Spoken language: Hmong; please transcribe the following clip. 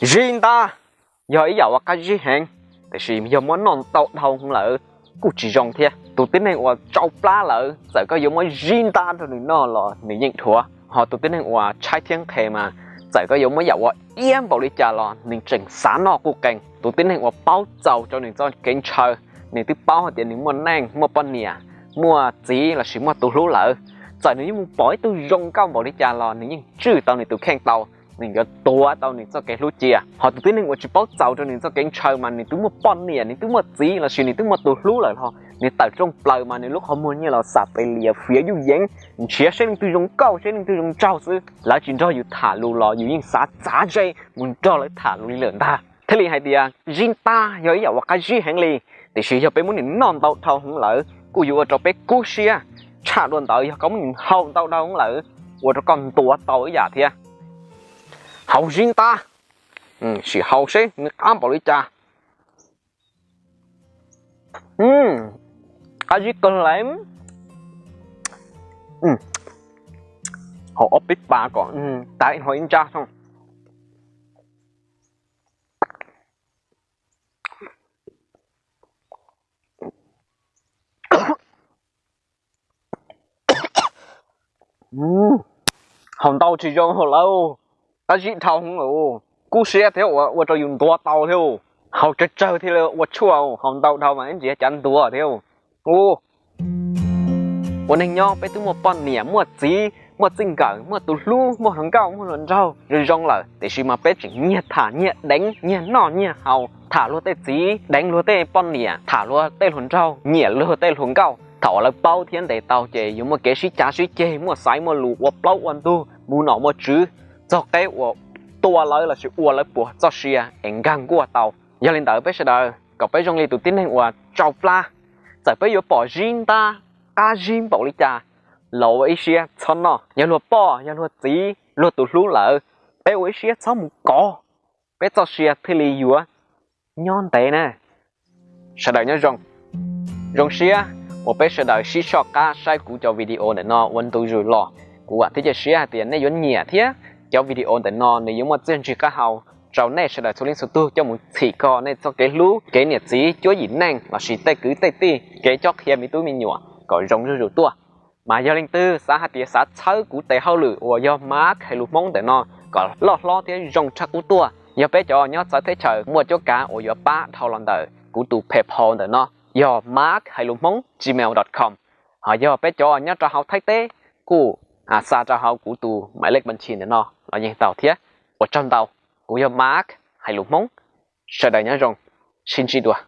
Zib ntab yog ib yam uas qab zib heev, tiam sis yog muab noj ntau dhau lawm kuj tsis zoo thiab. Tus tib neeg uas tsau plab lawm, txawm koj yuav muab zib ntab rau nws noj los nws yeej dhuav. Ho tus tib neeg uas tshaib thiab nqhis mas, txawm koj yuav muab yam uas iab npaum li cas los nws tseem xav noj quj qees. Tus tib neeg uas paub txaus rau nws txoj kev ntshaw, nws twb paub hais tias nws muaj neej, muaj poj niam, muaj txiv lossis muaj tus hlub lawm, txawm nws yeej mus pom ib tug zoo nkauj npaum li cas los nws yeej tswj tau nws tus kheej tau, nws yuav tuav tau nws txoj kev hlub cia. Ho tus tib neeg uas tsis paub txaus rau nws txoj kev ntshaw mas nws twb muaj poj niam, nws twb muaj txiv lossis nws twb muaj tus hlub lawm los nws tawm rooj plaws mas nws lub qhov muag nyiaj los xam pes lias fiav yuj yeev, nrhiav seb leej twg zoo nkauj, seb leej twg zoo nraug xwb. Lawv tsis nrog yus tham lus los yus yeej xav txav ze mus nrog lawv tham lus li lawm ntag. Thiaj li hais tias zib ntab yog ib yam uas qab zib heev li, tiam sis yog peb muab nws noj ntau dhau lawm kuj yuav ua rau peb kub siab. Tshaj dua ntawd yog koj muab nws haus ntau dhau lawm, ua rau koj ntuav tau ib yam thiab. Haus zib ntab, sim haus seb nws qab npaum li cas. Qab zib kawg li. Haus ob peb pas kom tag ib hlo ib ntsab. Haus ntau tsis zoo hauv lawm, qab zib dhau lawm, kub siab thiab ua rau yus ntuav tau thiab. Haus tsawg tsawg thiaj li ua tshuaj, haus ntau dhau mas ib ntsis cav ntuav thiab. Ua neeg nyob peb twb muaj poj niam muaj txiv, muaj txij nkawm, muaj tus hlub, muaj hluas nkauj, muaj hluas nraug zoo zoo lawm, tiam sis mas peb tseem nyiag tham nyiag deev, nyiag noj nyiag haus, tham luag tej txiv, deev luag tej poj niam, tham luag tej hluas nraug, nyiam luag tej hluas nkauj. Thaum uas lawv paub thiab ntes tau ces yuav muaj kev sib cav sib ceg, muaj xaiv muaj lus, ua plaub ua ntug, mus nom muaj tswv, txog qeb uas tua lawv lossis ua lawv puas txoj sia es nkag nkuaj tau. Yog li ntawd peb sawv daws kom peb zoo li tus tib neeg uas tsau plab, txawm peb yuav pom zib ntab qab zib npaum li cas los ua ib siab txhob noj. Yog luag poj yog luag txiv luag tus hlub lawm, peb ua ib siab txhob mus kov, peb txoj sia thiaj li yuav nyob ntev na. Sawv daws nyob zoo, zoo siab uas peb sawv daws sib soj qab saib kuv cov video ntawm no ua ntu zus los. Kuv vam thiab cia siab hais tias nej yuav nyiam thiab cov video ntawm no nws yuav muaj txiaj ntsig qab hau rau nej sawv daws txhua leej txhua tug coj mus txhim kho nej txoj kev hlub, kev niam txiv, cuab yim neej lossis tej kwv tej tij, kev cob qhia me tub me nyuam kom zoo zuj zus tuaj. Mas yog leej twg xav hais tias xav txhawb kuv tes hauj lwm uas yog Mark hais lus Hmoob ntawm no kom loj hlob thiab zoo tshaj qub tuaj, yog peb cov nyob txawv teb chaws muaj cuab kav uas yuav pab dhau los ntawm kuv tus PayPal ntawm no, yog Mark hais lus Hmoob gmail dot com. Ho yog peb cov nyob rau hauv Thaib teb kuj xa rau hauv kuv tus maiv lej pa nchi ntawm no los yeej tau thiab. Ua tsaug ntau, kuv yog Mark hais lus Hmoob, sawv daws nyob zoo, sib ntsib dua.